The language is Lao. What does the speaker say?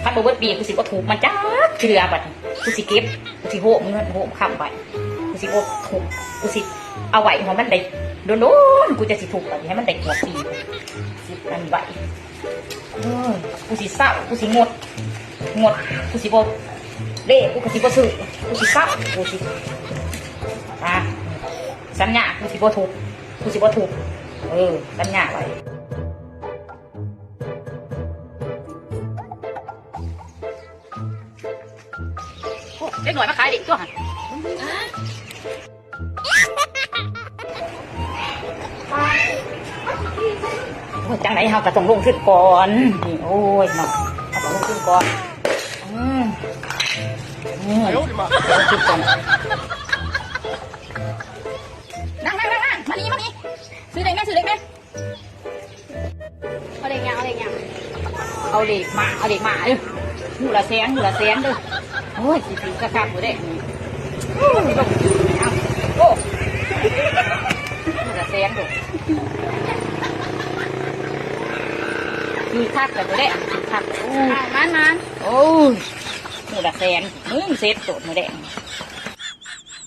ຄັນບໍ່ເບິດປີ ກູຊິບໍ່ທຸບມັນຈັກເທື່ອ. ບັດນີ້ກູຊິເກັບ ກູຊິໂຮມເງິນໂຮມຄຳໄວ້ ກູຊິບໍ່ທຸບ ກູຊິເອົາໄວ້ໃຫ້ມັນໄດ້ດົນໆ ກູຈະຊິທຸບບັດນີ້ ໃຫ້ມັນໄດ້ກວດປີ ຊິອັນໄວ້. ເອີ ກູຊິເຊົາ ກູຊິງົດ ງົດ ກູຊິບໍ່ເລະ ກູກະຊິບໍ່ຊື້ ກູຊິເຊົາ ກູຊິ ອ່າ ສັນຍາ ກູຊິບໍ່ທຸບ ກູຊິບໍ່ທຸບ ເອີ ສັນຍາໄວ້. ໂອ້ ເດັກນ້ອຍມາຂາຍເດັກຕົວຫັ້ນ. ໂອ້ຍ ຈັ່ງໃດເຮົາກະຕ້ອງລົງທຶນກ່ອນນີ້. ໂອ້ຍເນາະ ເຮົາຕ້ອງລົງທຶນກ່ອນ. ອືມ ອືມ ລົງທຶນກ່ອນ. ນັ່ງໆໆໆ ມານີ້ ມານີ້ ຊື້ເດັກແດ່ ຊື້ເດັກແດ່. ເອົາເລກຫຍັງ ເອົາເລກຫຍັງ? ເອົາເລກໝາ ເອົາເລກໝາເດີ້. ໝູ່ລະແສນ ໝູ່ລະແສນເດີ້. ໂອ້ຍ ຊິຖືກຄັກໆບໍ່ເດ້. ໂອ້ຍ ໂອ້ ໝູ່ລະແສນເດີ້. ຖືກຄັກແລ້ວບໍ່ເດ້ ຖືກຄັກ. ໂອ້ຍ ມານໆ ໂອ້ຍ ໝູ່ລະແສນ. ມຶງເສັດໂຕດມື້ແລງ.